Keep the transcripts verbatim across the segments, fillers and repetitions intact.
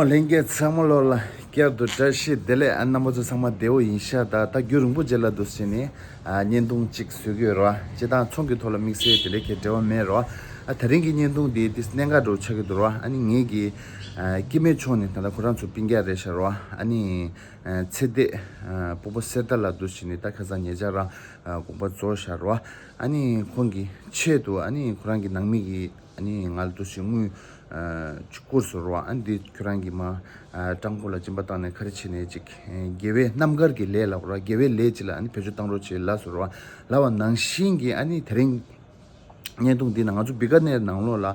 ལྷན་རྒྱས་ཚང་མ་ལོ་ལ་བསྐྱར་དུ་བཀྲ་ཤིས་བདེ་ལེགས། ཨ་རྣམ་པ་ཚོ་ཚང་མ་བདེ་བོ་ཡིན་ཤག་ད་ད་རྒྱུན་རིང་པོ་རྗེས་ལ་འདུག་ཟེར་ནས་ཨ་བརྙན་ཐུང་གཅིག་བཟོ་གི་ཡོད་ར། སྤྱིར་བཏང་ཚོང་གི་ཐོག་ལ་དམིགས་བསལ་དེ་འདྲའི་གི་འབྲེལ་བ་མེད་ར། ཨ་ད་རིང་གི་བརྙན་ཐུང་འདི་ཏིས་གནད་འགག་འདྲ་བོ་ཆགས་ཀྱི་འདུག་ར། ཨ་ནི་ངེད་ཀྱི་ཨ་སྐྱེ་དམན་ཕྱོགས་ནས་ད་ལྟ་ཁོ་རང་ཚོ་སྤུན་ཀྱག་རེད་ཤག་ར། ཨ་ནི་ཨ་ཚེ་འདས་ཨ་སྤོ་བོ་གསེར་རྟ་ལགས་འདུག་ཟེར་ནས་ད་ཁ་སང་ཉེ་ཆར་རང་ཨ་དགོངས་པ་རྫོགས་ཤག་ར། ཨ་ནི་ཁོང་གི་ཆེད་དུ་ཨ་ནི་ཁོ་རང་གི་ནང་མི་གི་ཨ་ནི་ང་ལ་འདུག་སེ་དངུལ་ཨ་ཅིག་བསྐུར་སོང་ར། ཨ་ནི་འདི་ཁྱོད་རང་གིས་མར་ཨ་སྤྲང་པོ་ལ་སྦྱིན་པ་བཏང་ནས་ག་རེ་བྱས་ནས་ཅིག་ཨ་དགེ་བའི་རྣམ་དཀར་གྱི་ལས་ལབ་ར། དགེ་བའི་ལས་ཅིག་ལ་ཨ་ནི་བེད་སྤྱོད་བཏང་རོགས་བྱེད་ལབ་སོང་ར། ལབ་པ་ནང་བཞིན་གྱི་ཨ་ནི་དེ་རིང་བརྙན་ཐུང་འདི་ནང་ང་ཚོ་བི་ཀ་ནེར་ནང་ལོགས་ལ་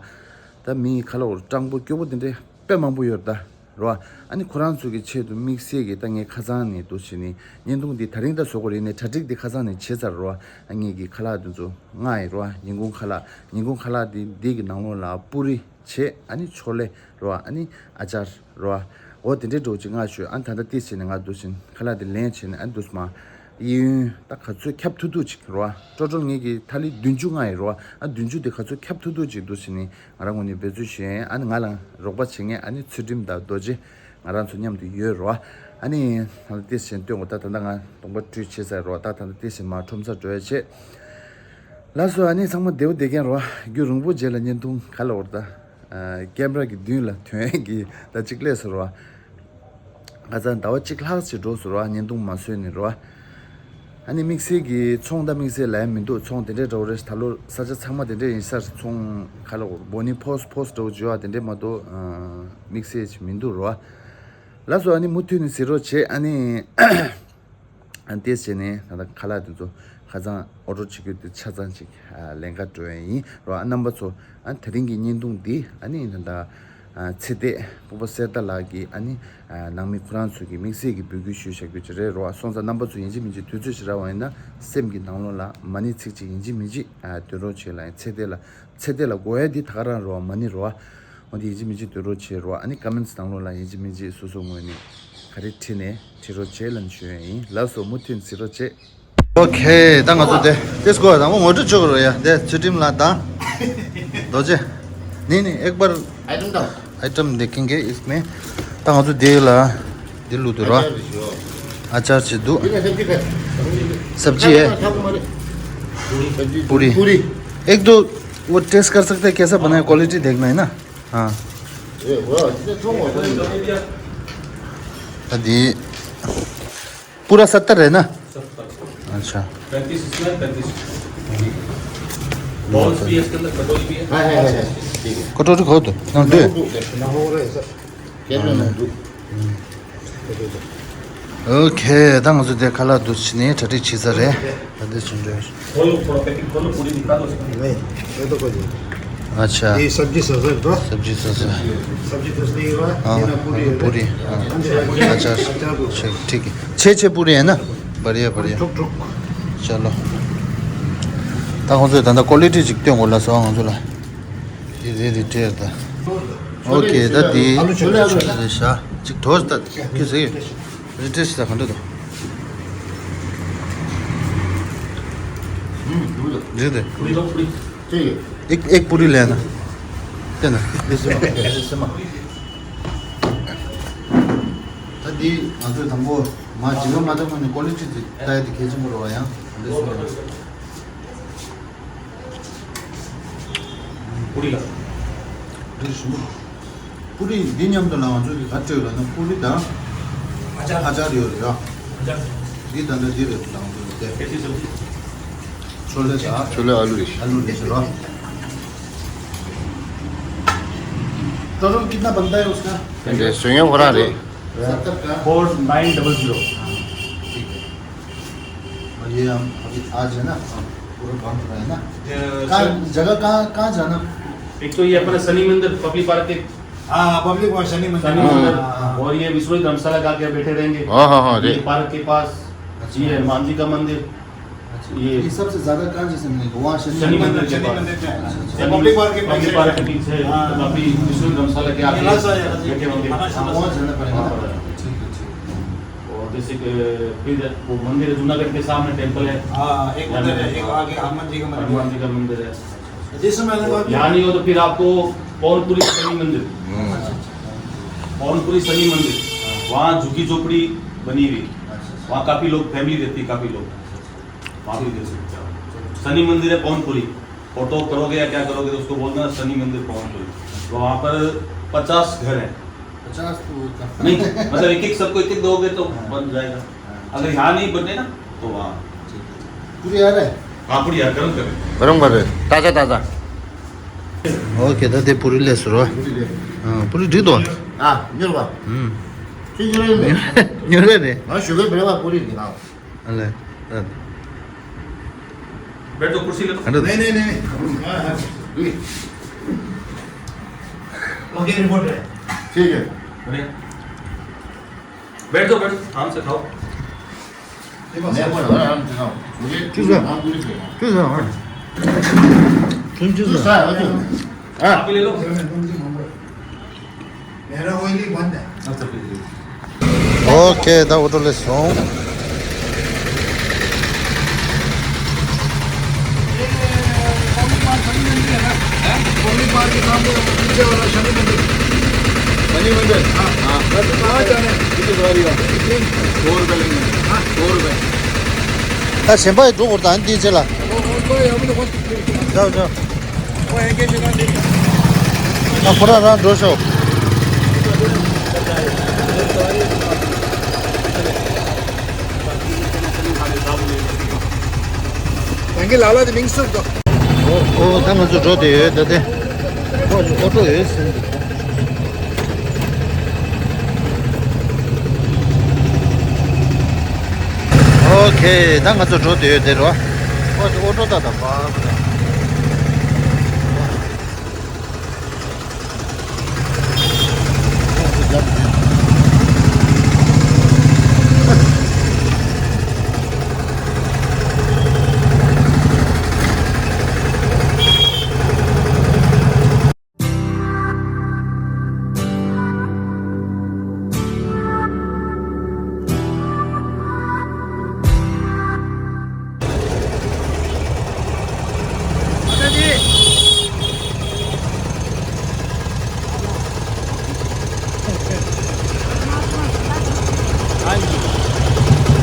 ད་མི་ག་ལབ་དགོས་རེད། སྤྲང་པོ་སྐྱོ་པོ་དེ་འདྲ་དཔེ་མང་པོ་ཡོད་རེད་ད། རེད་བ། ཨ་ནི་ཁོ་རང་ཚོ་གི་ཆེད་དུ་དམིགས་བསལ་གྱི་ད་ངས་ཁ་སང་ནས་འདུག་བྱས་ནས་བརྙན་ཐུང་འདི་ད་རིང་ད་བཟོ་དགོས་རེད་ནས་གྲ་སྒྲིག་འདི་ཁ་སང་ནས་བྱས་ཚར་རེད་བ། ཨ་ངེད་ཀྱི་ཁ་ལག་འདི་ཚོ་མངགས་ཡིན་རེད་བ། ཉིན་གུང་ཁ་ལག་ཉིན་གུང་ཁ་ལག་འདི་འདི་གི་ནང་ལོགས་ལ་པུ་རི་བྱས། ཨ་ནི་ཆོ་ལེ་རེད་བ། ཨ་ནི་ཨ་ཅར་རེད་བ། འོ་དེ་འདྲའི་འདྲ་བོ་ཅིག་མངགས་བྱོས། ཨ་ནི་ད་ལྟ་ཏིས་བྱས་ནས་ང་འདུག་བྱས་ནས་ཁ་ལག་འདི་ལེན་བྱས་ནས་ཨ་ནི་འདུག་སེ་མར་གཡས་གཡོན་ད་ག་ཚོད་ཁྱབ་ཐུབ་ཐུབ་ཅིག་རེད་བ། ཊོ་ཊལ་ངེད་ཀྱི་ཐ་ལི་བདུན་ཅུ་མངགས་ཡིན་རེད་བ། ཨ་བདུན་ཅུ་དེ་ག་ཚོད་ཁྱབ་ཐུབ་ཐུབ་ཅིག་འདུག་བྱས་ནས་ང་རང་ངོས་ནས་འབད་རྩོལ་ཞུ་ཡིན། ཨ་ནི་ང་ལ་རོགས་པ་བྱེད་མཁན་ཨ་ནི་ཚུལ་ཁྲིམས་དང་རྡོ་རྗེ་ང་རང་ཚོ་མཉམ་དུ་ཡོད་རེད་བ། ཨ་ནི་ད་ལྟ་ཏིས་བྱས་ནས་སྟོན་དགོས། ད་ད་ལྟ་ང་གདོང་པ་བཀྲུས་བྱས་ཚར་རེད་བ། ད་ད་ལྟ་ཏིས་བྱས་ནས་མར་ཁྲོམ་སར་འགྲོ་ཡ་བྱེད། ལགས་སོ། ཨ་ནི་ཚང་མ་བདེ་པོ་བསྡད་མཁན་རེད་བ། རྒྱུན་རིང་པོ་རྗེས་ལ་བརྙན་ཐུང་ག་ལབ་དགོས་རེད་ད། ཨ་ཀེམ་ར་གི་མདུན་ལ་ཐོན་གི་ད་གཅིག་སླེབས་སོང་ར། ཁ་སང་ཟླ་བ་གཅིག་ལྷག་ཅིག་འགྲོ་སོང་ར། བརྙན་ཐུང་མ་བཟོས་ནས་ར། ཨ་ནི་དམིགས་བསལ་གྱི་ཚོང་ད་དམིགས་བསལ་ལབ་ཡ་མི་འདུག་ཚོང་དེ་འདྲའི་འདྲ་བོ་རེད། ད་ལོ་ས་ཆ་ཚང་མ་དེ་འདྲ་ཡིན་ས་རེད། ཚོང་ག་ལབ་དགོས་རེད། སྦོ་ནི་ཕོ་སི་ཕོ་སི་འདྲ་བོ་བརྗོད་ཡ་དེ་འདྲ་མ་གཏོགས་ཨ་དམིགས་བསལ་ཅིག་མི་འདུག་ར། ལགས་སོ། ཨ་ནི་མུ་མཐུད་ནས་གཟིགས་རོགས་བྱེད། ཨ་ནི། ཨ་དེ་བྱས་ནས་ད་ལྟ་ཁ་ལག་དེ་ཚོ་ཁ་སང་ཨོ་ཌར་བྱེད་རྒྱུ་དེ་ཆ་ཚང་ཅིག་ཨ་ལེན་ག་འགྲོ་ཡ་ཡིན་རོ། ཨ་རྣམ་པ་ཚོ་ཨ་དེ་རིང་གི་བརྙན་ཐུང་འདི་ཨ་ནི་ད་ལྟ་ཨ་ཚེ་འདས་སྤོ་བོ་གསེར་རྟ་ལགས་ཀྱི་ཨ་ནི་ཨ་ནང་མི་ཁོ་རང་ཚོ་གི་དམིགས་བསལ་གྱི་འབོད་སྐུལ་ཞུས་བཞག་རྒྱུ་ཅིག་རེད་རོ། ཨ་སོང་ཙང་རྣམ་པ་ཚོ་ཡིན་གཅིག་མིན་གཅིག་དུས་ཚོད་ཅིག་རག་པ་ཡིན་ན་སེམས་ཀྱི་ནང་ལོགས་ལ་མ་ཎི་ཚིག་གཅིག་ཡིན་གཅིག་མིན་གཅིག་ཨ་འདོན་རོགས་བྱེད་ལ། ཡང་ཚེ་འདས་ལ་ཚེ་འདས་ལ་དགོས་ཡ་འདི་ད་ག་རང་རོ། མ་ཎི་རོ། འོ་དེ་ཡིན་གཅིག་མིན་གཅིག་འདོན་རོགས་བྱེད་རོགས། ཨ་ནི་ཀོ་མེན་ཊི་ནང་ལོགས་ལ་ཡིན་གཅིག་མིན་གཅིག་སོ་སོ་ངོས་ནས་ག་རེ་བྲིས་ནས་བྲིས་རོགས་བྱེད་ལབ་ནས་ཞུ་ཡ་ཡིན། ལགས་སོ། མུ་མཐུད་ནས་གཟིགས་རོགས་བྱེད། ཨོ་ཁེ། ད་ང་ཚོ་དེ་ཏེས་ཀོ་དང་པོ་ངོ་སྤྲོད་ཆོག་གི་རེད་ཡ། དེ་ཚུལ་ཁྲིམས་ལགས་དང་རྡོ་རྗེ། नहीं नहीं, एक बार आइटम डाल। आइटम देखेंगे इसमें। ད་ང་ཚོ་དེ་ལ་དེ་ལུ་དུ་ར། अचार भी हो। अचार से दो। ये सब्जी का। सब्जी है। पूरी। पूरी। पूरी। एक दो वो टेस्ट कर सकते हैं, कैसा बना है, क्वालिटी देखना है ना। हाँ। ये हुआ, इसने थोड़ा सा। अभी पूरा सत्तर है ना? सत्तर। अच्छा। पैंतीस इसमें, पैंतीस। बॉल्स भी है इसके अंदर, कटोरी भी है। हाँ, है, है, है। ठीक है। कटोरी खाओ तो। ना, दो। ना हो रहा है, सर। ཨོ་ཁེ། ད་ང་ཚོ་དེ་ཁ་ལག་འདུག་སེ་ནས་གྲ་སྒྲིག་བྱས་ཚར་རེད། ད་འདི་ཚོ་འདྲ། खोलो, थोड़ा पैकेट खोलो, पूरी दिखा दो इसमें। नहीं, ये तो कोई नहीं। अच्छा। ये सब्जी सब्जी तो। सब्जी सब्जी। सब्जी तो नहीं हुआ, हाँ, ये ना पूरी है। पूरी, हाँ। हाँ जी। अच्छा, अच्छा। ठीक, ठीक है। छः छः पूरी है ना? बढ़िया, बढ़िया। ठुक ठुक। चलो। ད་ང་ཚོས་ད་ལྟ་ཀོ་ལི་ཊི་ཅིག་སྟོན་དགོས་ལ་སོ། ང་ཚོ་ལ་དེ་རེད། རེད་བྲིས་ད། ཨོ་ཁེ། ད་དེ་ཨ་ལུ་ཆོ་ལེ། ཨ་ལུ་ཆོ་ལེ་ཤ་ཅིག་དོ། ད་ཁྱི་ཟེར་རེད་བྲིས་ད་ག་འདྲ་འདུག་རེད་དེ། एक एक पूरी लेना। དེ་ན། ད་དེ་ང་ཚོས་དང་པོ་མ་བྱིས་པ་མ་ཐོན་གོང་ནས་ཀོ་ལི་ཊི་དེ་ལྟ་ཡ་དེ་གལ་ཆེན་པོ་རེད་བ། ཡང་འདི་སོང་། 布里了。 འདི་ཞུ། 布里འདི་མཉམ་དུ་ལ་ང་ཚོ་གི་ག་སྤྲོད་ལ་ན་布里དང་ཨ་ཅར། ཨ་ཅར་ཡོད་རེད་ཡ། ཨ་ཅར། འདི་ད་ལྟ་འདི་རེད། ད་ང་ཚོ་གི་དེ། कैसी सब्जी? छोले सा। छोले आलू रही। आलू रही रो। टोटल कितना बनता है उसका? सुइयों भरा रे। सत्तर का। Four nine double zero. हाँ, ठीक है। और ये हम अभी आज है ना, हम पूरा बंद हो रहा है ना। ये कहाँ, सर, जगह कहाँ, कहाँ जाना? एक तो ये अपना शनि मंदिर, पब्लिक पार्क के। हाँ, पब्लिक पार्क, शनि मंदिर। शनि मंदिर। हाँ, हाँ। और ये विश्वजीत धर्मशाला का आके बैठे रहेंगे। हाँ, हाँ, हाँ, ये रे। पार्क के पास। अच्छा। ये हनुमान जी का मंदिर। अच्छा। ये ये सबसे ज्यादा कहाँ जैसे मिलेगा? वहाँ शनि शनि मंदिर। मंदिर के पास। शनि मंदिर पे। अच्छा, अच्छा। ये पब्लिक पार्क के पीछे। पब्लिक पार्क के पीछे। हाँ। अभी विश्वजीत धर्मशाला के आगे यहाँ से, यहाँ से। बैठे होंगे। हाँ, वहाँ जाना पड़ेगा। वहाँ पड़ेगा। ठीक है, ठीक है। और जैसे कि फिर वो मंदिर है, जूनागढ़ के सामने टेम्पल है। हाँ, एक उधर है, एक आगे हनुमान जी का मंदिर। हनुमान जी का मंदिर है। जैसे मैंने कहा कि यहाँ नहीं हो तो फिर आपको पवनपुरी शनि मंदिर। हम्म। पवनपुरी शनि मंदिर, वहाँ झुग्गी झोपड़ी बनी हुई है। अच्छा, अच्छा। वहाँ काफी लोग, फैमिली रहती है, काफी लोग। वहाँ भी देख सकते हो। शनि मंदिर है पवनपुरी। फोटो करोगे या क्या करोगे तो उसको बोलना शनि मंदिर पवनपुरी। तो वहाँ पर पचास घर हैं। पचास तो काफी नहीं, मतलब एक एक सबको एक एक दोगे तो हाँ। बन जाएगा। हाँ। अगर यहाँ नहीं बने ना तो वहाँ। ठीक है। पूरी आ रहा है? हाँ, पूरी यार, गरम कर रहे हैं। गरम कर रहे हैं, ताज़ा ताज़ा। ओके, ད་དེ་པུ་རི་ལས་སུ་རོ། पूरी ले। हाँ, पूरी ठीक तो। हाँ, ཉོར་བ། हम्म। ठीक है। ཉོར་རེད་ནི། हाँ, शुगर बड़ा पूरी लेना। अले। बैठ जाओ, कुर्सी ले लो। नहीं, नहीं, नहीं, नहीं। हाँ, हाँ, हाँ। ओके, रिपोर्ट है। ठीक है। बढ़िया। बैठ जाओ, बैठ जाओ, आराम से खाओ। मैं बोल रहा हूँ, आराम से खाओ। मुझे 就是 नाम पूरी से खाओ। 就是啊。真就是。 हाँ। आप भी ले लो। मेरा ऑयली बंद है। अच्छा, ठीक है। ओके, ད་ཨོ་ཊོ་ལས་སོང་། पौली पार्क के सामने पीछे वाला शनि मंदिर। शनि मंदिर? हाँ, हाँ। बस वहाँ जाना है। कितने सवारी का? दो रुपए लेंगे। हाँ, दो रुपए। ད་གཞན་པ་ཡི་འགྲོ་དགོས་དང་འདི་རྗེས་ལ། वो, वो तो अभी तो बहुत जाओ, जाओ। वो एक ही जगह दे। ད་ཁོ་རང་རང་འགྲོ་ཤོག་ད་གིན་ལ་ལ་དེ་མིང་སུར་དོ། ཨོ་ད་ང་ཚོ་འགྲོ་བསྡད་ཡོད་ད་དེ། ཨོ་ཨོ་ཊོ་ཡོད་ཟིན། ཨོ་ཁེ་ད་ང་ཚོ་འགྲོ་བསྡད་ཡོད་དེ་རོ། ཨོ་ཨོ་ཊོ་ད་ད་པ།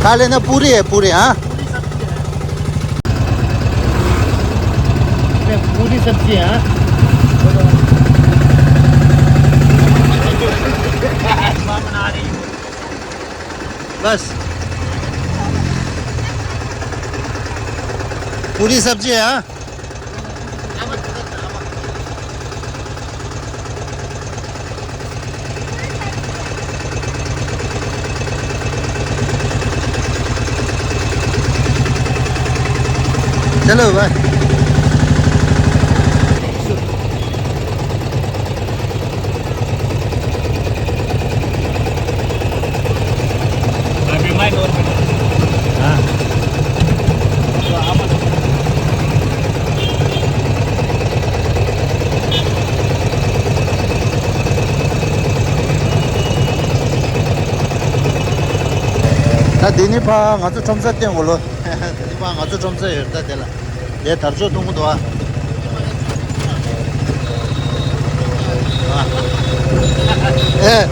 खा लेना, पूरी है, पूरी, हाँ। पूरी सब्जी है, हाँ। बस। पूरी सब्जी है, हाँ। चलो भाई। ད་འདི་ནི་ཕ་ང་ཚོ་ཁྲོམ་ས་བསྟན་འོ་ལོ། འདི་ཕ་ང་ཚོ་ཁྲོམ་ས་ཡོད་ད་དེ་ལ། དེ་དར་ལྕོག་འཐུང་གི་འདུག་ཨ། ཨེ།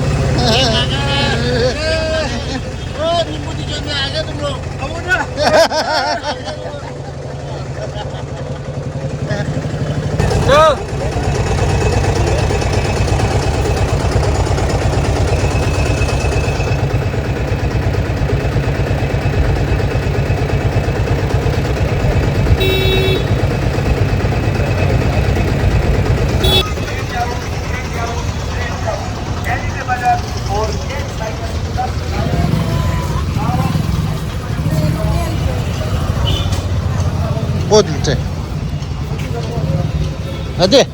ཨ་དེ།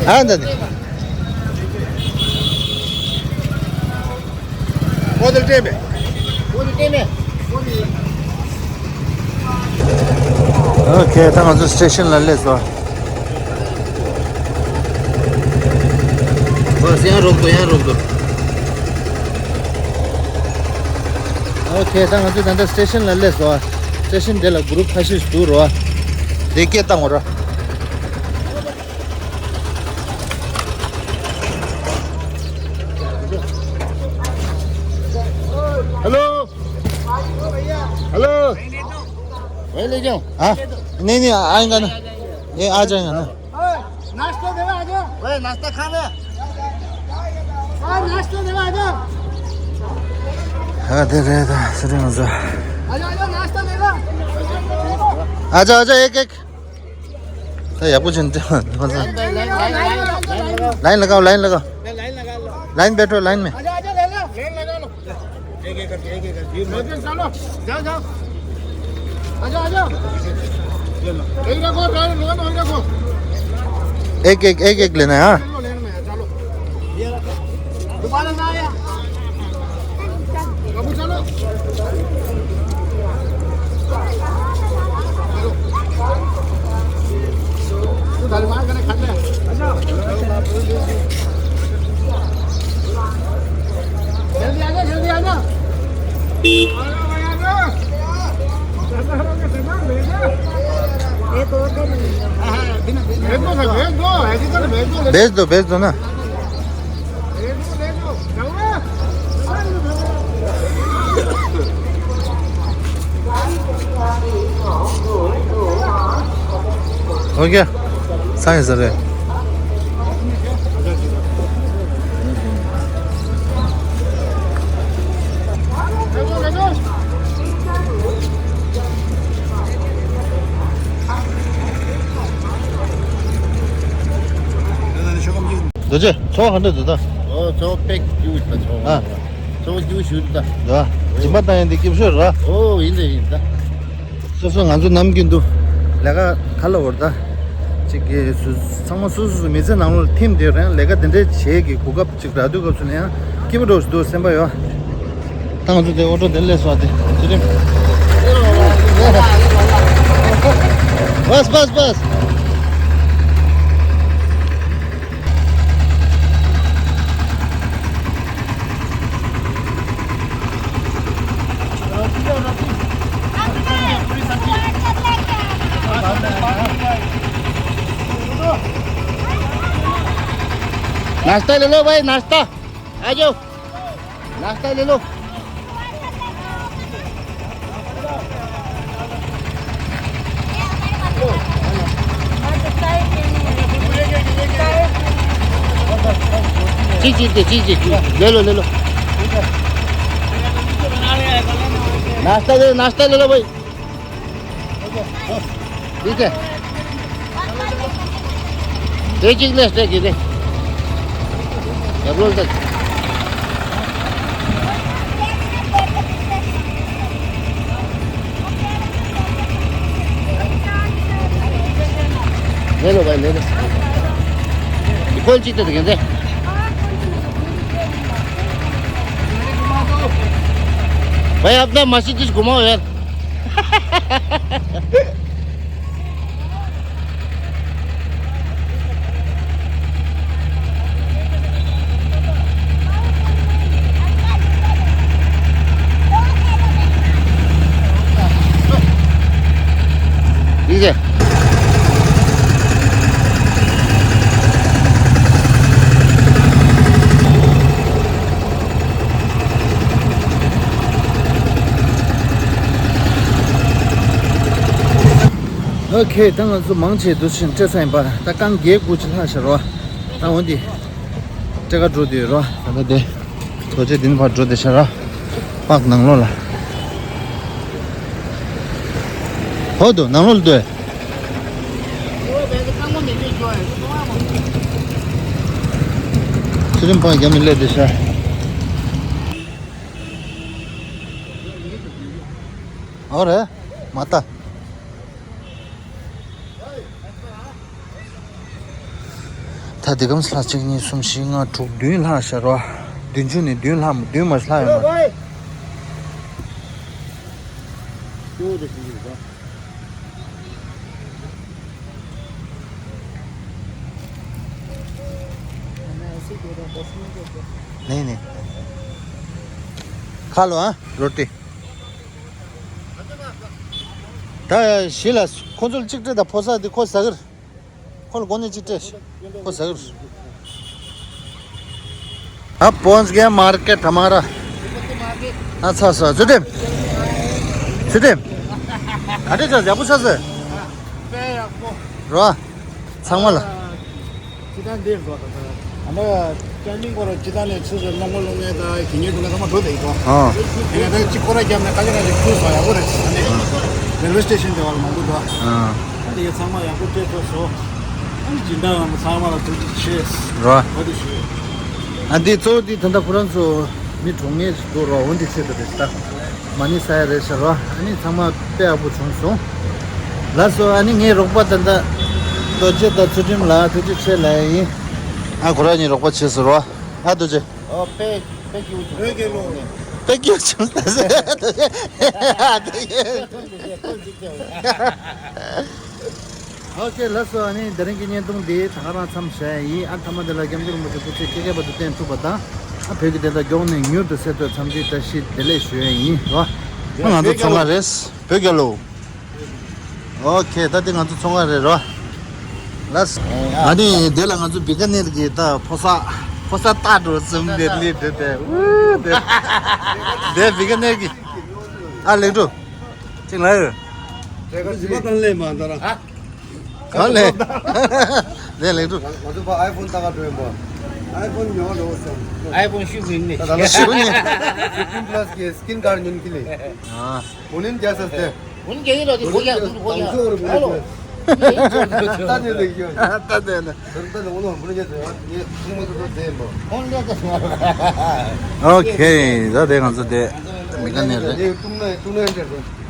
ཨ་འདི་འདི། ཨོ་དེ་སྟེང་མེད། ཨོ་དེ་སྟེང་མེད། ཨོ་དེ། ཨོ་ཁེ། ད་ང་ཚོ་སི་ཊེ་ཤན་ལ་སླེབས་སོང་། ཨོ་ཡང་རོགས་དོ། ཡང་རོགས་དོ། ཨོ་ཁེ། ད་ང་ཚོ་ད་ལྟ་སི་ཊེ་ཤན་ལ་སླེབས་སོང་། སི་ཊེ་ཤན་དེ་ལ་གུ་རུབ་ཁ་ཤས་ཤིག་འདུག་རོ། དེ་སྐད་བཏང་བ་རོ། ले जाओ। हाँ? नहीं, नहीं, आएगा ना। ये आ जाएगा ना। ओए, नाश्ता देवा, आ जाओ। ओए, नाश्ता खाना। हाँ, नाश्ता देवा, आ जाओ। हाँ, दे रहे थे, सर, मजा। आ जाओ, आ जाओ, नाश्ता देवा। आ जाओ, आ जाओ, एक, एक। ད་ཡག་པོ་བྱས་ནས་སྤྲད་པ། लाइन लगाओ, लाइन लगाओ। लाइन बैठो, लाइन में। एक एक करके, एक एक करके। चलो, जाओ, जाओ। आ जाओ, आ जाओ। एक रखो, लाइन, लाइन, लाइन रखो। एक एक, एक एक लेना है, हाँ। चलो, लाइन में, चलो। दोबारा ना आया। बाबू, चलो। तू धलवान कने खड़ ले। जल्दी आ जा, जल्दी आ जा। भेज दो, भेज दो, भेज दो ना। हो गया। साइज रे। རྡོ་རྗེ། ཚོགས་ག་འདྲ་འདུག་ད། ཨོ། ཚོགས་པེག་རྒྱུ་ཡོད་པ་ཚོགས། ཨ། ཚོགས་རྒྱུ་ཞུ་ད། ཡ། སྦྱིན་པ་བཏང་ཡ་འདི་སྐྱིད་ཤོས་ར། ཨོ། ཡིན་ད་ཡིན་ད། སོ་སོ་ང་ཚོ་ནམ་རྒྱུན་དུ་ལས་ཀ་ག་ལ་བོར་ད། ཅིག་གི་སུ་ཚང་མ་སོ་སོ་སོ་མི་ཚེ་ནང་ལོགས་ཐིམ་དེ་རང་ལས་ཀ་དེ་འདྲའི་བྱེད་ཀྱི་གོ་སྐབས་ཅིག་རག་དུས་སྐབས་སུ་ནས་ཡང་སྐྱིད་པོ་འགྲོ་ཞིག་འདུག་སེམས་པ་ཡོད། ད་ང་ཚོ་དེ་ཨོ་ཊོ་དེ་སླེབས་སོང་དེ་ཚེ་རིང་། बस बस बस। नाश्ता ले लो भाई, नाश्ता। आ जाओ, नाश्ता ले लो। जी, जी, जी, जी, जी, जी। ले लो, ले लो। नाश्ता दे, नाश्ता ले लो भाई। ठीक है। एक चीज ले, स्टेक ही दे। डबल तक। ले लो भाई, ले लो। ये कौन चीज है, देखें दे। भाई, अपना मर्सिडीज घुमाओ यार। ཨོ་ཁེ། ད་ང་ཚོ་མང་ཆེ་འདུ་ཤིང་སྤྲད་ས་ཡིན་པ། ད་རྐང་བརྒྱད་དགུ་ཅིག་ལྷག་ཤག་རོ། ད་འོ་འདི་སྤྲད་ག་འགྲོ་དུས་རོ། ད་ལྟ་དེ་རྡོ་རྗེ་གདན་བར་འགྲོ་བསྡད་ཤག་རོ། པག་ནང་ལོགས་ལ། ཧོ་དུ་ནང་ལོགས་ལ་འདུག་ཚེ་རིང་པག་རྒྱབ་ནས་སླེབས་བསྡད་ཤག་ཨོ་རེད། མ་ལྟ། ད་འདི་གམ་ལྷག་གཅིག་གཉིས་གསུམ་བཞི་ལྔ་དྲུག་བདུན་ལྷག་ཤག་རོ། བདུན་ཅུ་ནས་བདུན་ལྷག་བདུན་མ་ལྷག་ཡོད་མ་རེད། नहीं नहीं। खा लो हाँ रोटी। ད་ཞི་ལ་ཁོ་ཚོ་གཅིག་སྤྲད་ད། ཕོ་གསར་འདི་ཁོ་ཟ་གི་རེད། ཁོ་ལ་གོ་ནས་གཅིག་སྤྲད། ཁོ་ཟ་གི་རེད། अब पहुंच गया मार्केट हमारा। हाँ, सा, सा, जुटिम। जुटिम। ག་འདྲ་ཆགས། ཡག་པོ་ཆགས་སོང་། དཔེ་ཡག་པོ། རོ། ཚང་མ་ལ། ཅི་ད་འདིར་འགྲོ་ད་ད། ཨ་ནི་ཅ་ནི་གོ་ར་ཅི་ད་ནས་ཚུར་ཟེར་སྣང་བ་ལོ་ངས་ད་གི་ཉེ་དུ་ནས་ཚང་མ་འགྲོ་དེ་ཡིན་གོ། ཨ། ཡིན་ན་ད་ཅི་སྐོར་ར་བརྒྱབ་ནས་ཁ་ཤས་ཁ་ཤས་ཁུར་སོང་། ཡག་པོ་རེད། ཨ་ནི་རེལ་ཝེ་སི་ཊེ་ཤན་དེ་བ་ལ་མང་པོ་འགྲོ། ཨ། ཨ་ནི་ཡ་ཚང་མ་ཡག་པོ་སྤྲད་ཐུབ་སོང་། ཨ་ནི་སྦྱིན་བདག་རྣམས་ཚང་མ་ལ་ཐུགས་རྗེ་ཆེ། རོ། གོ་དེ་ཞུ། ཨ་འདི་གཙོ་བོ་འདི་ད་ལྟ་ཁོ་རང་ཚོ་མི་གྲོངས་མཁན་ཞིག་འདུག་རོ། འོ་འདི་ཆེད་དུ་རེད་ད། མ་ཎི་ས་ཡ་རེད་ཤག་རོ། ཨ་ནི་ཚང་མ་དཔེ་ཡག་པོ་བྱུང་སོང་། ལགས་སོ། ཨ་ནི་ངའི་རོགས་པ་ད་ལྟ་རྡོ་རྗེ་དང་ཚུལ་ཁྲིམས་ལགས་ཐུགས་རྗེ་ཆེ་ལབ་ཡིན། ཨ་ཁོ་རང་གཉིས་རོགས་པ་བྱས་སོང་རོ། ཨ་རྡོ་རྗེ། ཨོ་དཔེ་དཔེ་སྐྱིད་པོ་བྱུང་། དཔེ་སྐྱིད་པོ་བྱུང་ད་ཟེར། ཨོ་ཁེ། ལགས་སོ། ཨ་ནི་དེ་རིང་གི་བརྙན་ཐུང་འདི་ད་ག་རང་མཚམས་བཞག་ཡིན། ཨ་མཐའ་མ་འདི་ལ་སྐྱབས་མགོན་རིན་པོ་ཆེ་སྐུ་ཚེ་ཁ་ཁ་བར་དུ་བརྟན་ཐུབ་པ་དང་། ཨ་བོད་ཀྱི་བདེན་མཐའ་མགྱོགས་ནས་མྱུར་དུ་གསལ་ཐུབ་འཚམས་འདྲིའི་བཀྲ་ཤིས་བདེ་ལེགས་ཞུ་ཡས་ཡིན་རོ། ཨ་ང་ཚོ་ཚོང་ཁང་རེད། བོད་རྒྱལ་ལོ། ཨོ་ཁེ། ད་འདི་ང་ཚོ་ཚོང་ཁང་རེད་རོ། ལགས། ཨ་ནི་དེ་ལ་ང་ཚོ་བི་ཀ་ནེར་གྱི་ད་ཕོ་གསར་ཕོ་གསར་རྟགས་འགྲོ་ཙམ་དེ་ལི་དེ་དེ་ཨུ་དེ་དེ་བི་ཀ་ནེར་གྱི། ཨ་ལེགས་འགྲོ། ཅིག་ལ་ཡོད། དེ་ག་ཟི་མ་དང་ལེ་མ་འདར། གང་ལེ། ལེ་ལེགས་འགྲོ། ང་ཚོ་ཕ་ཨའི་ཕོན་ལྟ་ག་འགྲོ་ཡིན་པ། ཨའི་ཕོན་ཉོ་འགྲོ་སོང་། ཨའི་ཕོན་ཤུ་བིན་ནི། ད་ལ་ཤུ་ནི། ཕིཕ་ཊིན་པ་ལ་སི་གི་སི་ཀིན་ཀར་ཉོན་གི་ལེ། ཨ། ཨོ་ནིན་རྒྱ་ས་སྟེ། ཨོ་ནིན་རྒྱ་ཡིན་ལོ་དེ་གོ་ཡ་དུ་གོ་ཡ། ཧ་ལོ། ད་ནི་ལེགས་ཡོད། ད་ནི་ལེགས་ཡོད། ད་ནི་ལེགས་ཡོད། ད་ནི་ལེགས་ཡོད། ཨོ་ནིན་རྒྱ་ཡིན་པ། ཨོ་ཁེ། ད་དེ་ང་ཚོ་དེ་མི་ག་ནས་རེད། ཏུང་ན་ཏུང་ན་འདྲ་རེད།